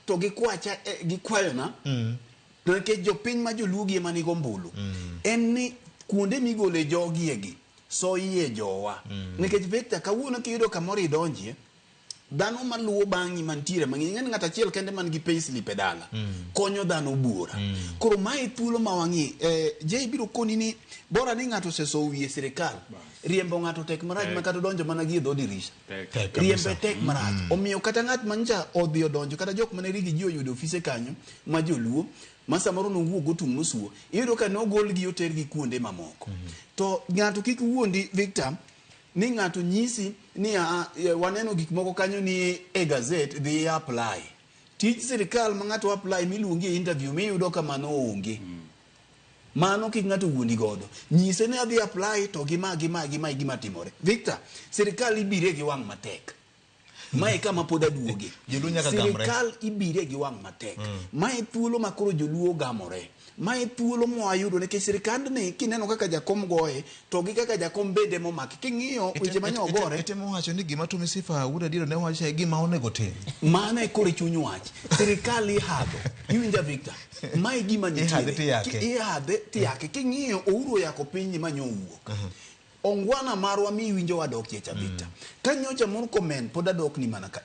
to gi kwacha eh, gi kwayona to nikech jopiny ma joluo gi ema nigo ombulu en ni kuonde migole jogie gi soyie jowa nikech Victor kawuono kiyudo kamoro idonjie dhano maluwo bang'i mantiere mang'eny ing'e ni ng'ato achiel kende man gi payslip e dala konyo dhano buora koro mae thuolo ma wang'i eh, Jay biro koni ni bora ni ng'ato oseso wiye sirikal riembo ng'ato tek marach ma kata donjo mana gi e dho dirisha Tek. Tek kabisa. riembe tek marach omiyo kata ng'at mancha odhi odonjo kata jok mane rigi ji oyudo ofise kanyo ma joluo ma samoro nowuok gotung' mosuo iyudo ka nogolgi otergi kuonde mamoko to ng'ato kik wuondi Victor ni ng'ato nyisi ni aa, e, waneno gik moko kanyo ni e gazet dhi apply tij sirikal ma ng'ato apply miluongi e interview miyudo ka mano onge mano kik ng'ato wuondi godo nyise ni adhi apply to gima gima gima gima timore Victor sirikal ibire gi wang' matek mae kama pod aduoge Joluo nyaka gamre. sirikal ibire gi wang' matek mae thuolo ma koro joluo gamore mae thuolo mwayudo nikech sirikandni kineno kaka jakom goye to gi kaka jakom bende momaki king'iyo weche manye ogore Itemo wacho ni gima Tumi Sifa wuod Adiero ne wacho e gima onego tim. mano e koro e chuny wach sirikal ihadho iwinja Victor mae gima Ihadhe nitiere tiyake. Ki- ihadhe tiyake king'iyo Uhuru oyako pinyni ma nyowuok ongwana marwa miwinjo wadok cha Victor ka nyocha Murkomen pod adok ni mana ka